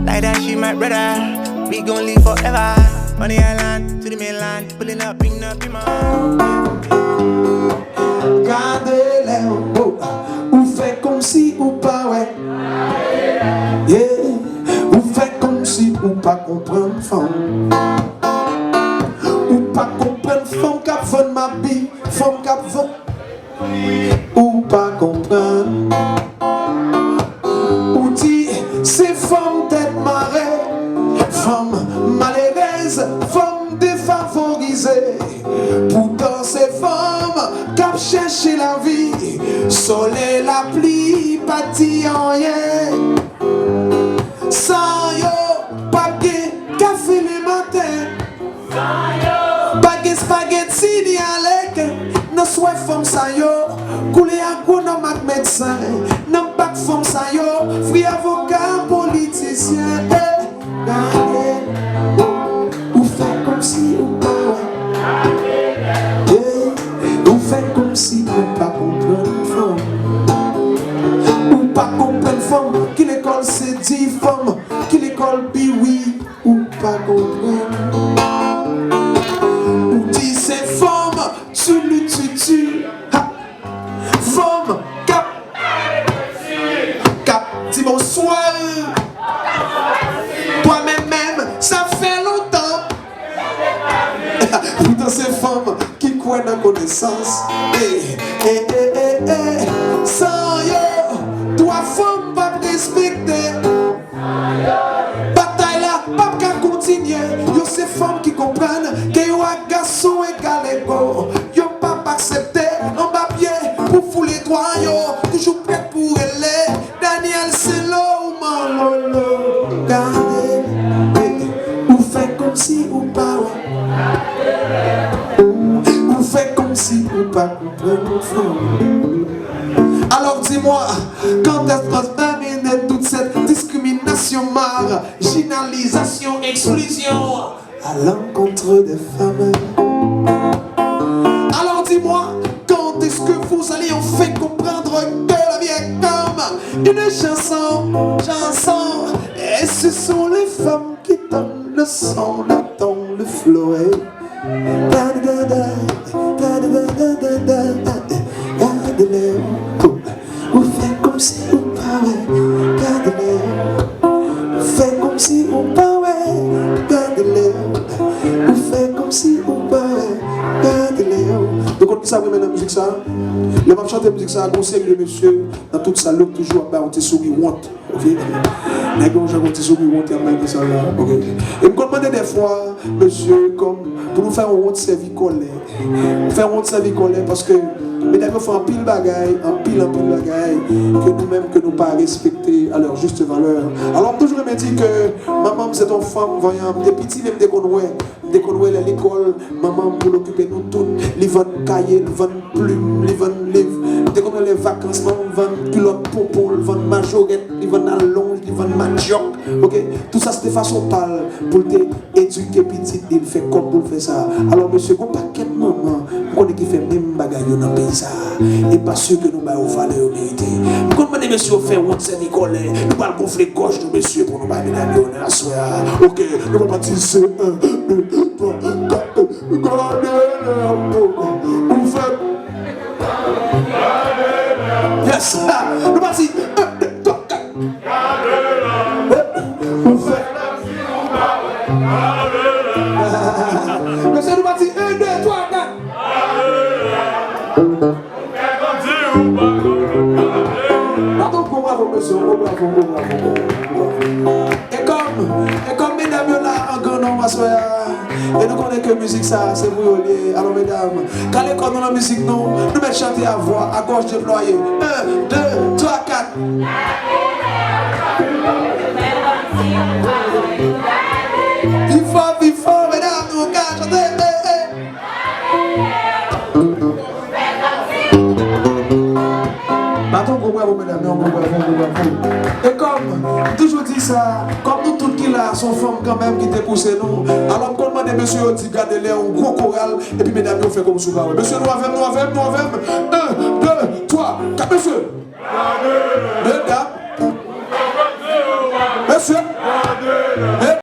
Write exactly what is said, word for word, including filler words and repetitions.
Like that, she my brother. We gon' live forever. On the island, to the mainland, pulling up, bring up your mom. Gade lè ou, ou fè kòmsi ou pa wè. Yeah. Ou fè kòmsi ou pa konprann fanm. Ou pa konprann fanm k ap vann mabi, fanm k ap vann. Ou pa konprann. Ou di se fanm tèt mare, fanm malerèz, fanm defavorize. Poutan se fanm k ap chèche lavi. Solèy, lapli pa di anyen. San yo p ap gen kafe le maten. Pa gen espageti ni alèk nan swè fanm sa yo. Koule agwonòm ak medsen nan bak fanm sa yo. Fri avoka, politisyen, eh, gade. Ou fè kòmsi ou pa wè. Eh, ou fè kòmsi ou pa konprann fanm. Ou pa konprann fanm. Ki lekòl se di fanm? Ki lekòl biwi? Ou pa konprann. Ou di se fanm, tu lu tu tu. Ha. Fanm k ap, k ap di bonswa. Twa menm menm, sa fè lontan. Poutan se fanm ki kwè nan konesans. Eh, eh, eh, eh, eh. San yo, dwa fanm p ap respekte. Batay la p ap ka kontinye. Yo se fanm ki konprann ke yo ak gason egal ego. Yo p ap aksepte anba pye pou foule dwa yo. Toujou prèt pou rele Daniel Celo ou Manlolo. Gade, ou fè kòmsi ou pa wè. Ou fè kòmsi ou pa konprann fanm. Alors dis-moi, quand est-ce qu'on termine toute cette discrimination, marginalisation, exclusion à l'encontre des femmes? Alors dis-moi, quand est-ce que vous allez enfin comprendre que la vie est comme une chanson, chanson, et ce sont les femmes qui donnent le son, le ton, le flow, eh. Gade lè ou, ou fè kòmsi ou pa wè. Gade lè ou, ou fè kòmsi ou pa wè. Gade lè ou, ou fè kòmsi ou pa wè. Gade lè ou. Nou konn kisa m renmen nan mizik sa? Lè m ap chante mizik sa, gon seri de mesye nan tout sal yo toujou ap bay yon ti souri wont. Ok? Nèg yo jan konn ti souri wont y ap bay konsa la. Ok? E m konn mande dèfwa, mesye, kòm pou nou fè yon wont sèvi kòlè. Fè yon wont sèvi kòlè paske medam yo fè anpil bagay, anpil, anpil bagay ke nou menm, ke nou pa respekte à leur juste valeur. Alò, m toujou renmen di ke manman m se t on fanm vanyan. M te piti, men m te konn wè. M te konn wè lè lekòl, manman m pou l okipe nou tout, li vann kaye, li vann plim, li vann liv. M te konn wè lè vakans, manman m vann kilòt ponpon, li vann majorèt, li vann alonj, li vann matyòk. Ok? Tout sa se te fason pa l pou l te edike pitit li, l fè kòb pou l fè sa. Alò, mesye, gon pakèt manman, m konnen ki fè menm bagay yo nan peyi sa a. E pa si ke nou ba yo valè yo merite. M konn mande mesye yo fè wont sèvi kòlè. Nou pral gonfle gòj nou, mesye, pou nou bay medam yo honneur aswè a. Ok, nou pral pati se en, de, twa, kat, gade lè ou, ou fè. Yes. Nou pati en, de, twa, kat. Ou fè. Mesye, nou pati en, de, twa, kat. Bat yon gwo bravo, mesye, yon gwo bravo, yon gwo bravo, yon gwo bravo. E kòm, e kòm medam yo la an gran nonb aswè a, e nou konnen ke mizik sa a, se pou yo l ye. Alò, medam, kale kò nou nan mizik nou, nou mèt chante a vwa, a gòj deplwaye. En, de, twa, kat. Pi fò, pi fò, medam, nou ka chante, eh, eh. Bat yon gwo bravo, medam, yon gwo bravo, yon gwo bravo. E kòm, m toujou di sa, kòm nou tout ki la, se yon fanm kanmenm ki te pouse nou, alò m konn mande mesye yo di gade lè yon gwo koral, epi medam yo fè kòmsi yo pa wè. Mesye, nou avè m, nou avè m, nou avè m. En, de, twa, kat, mesye. Medam. Mesye.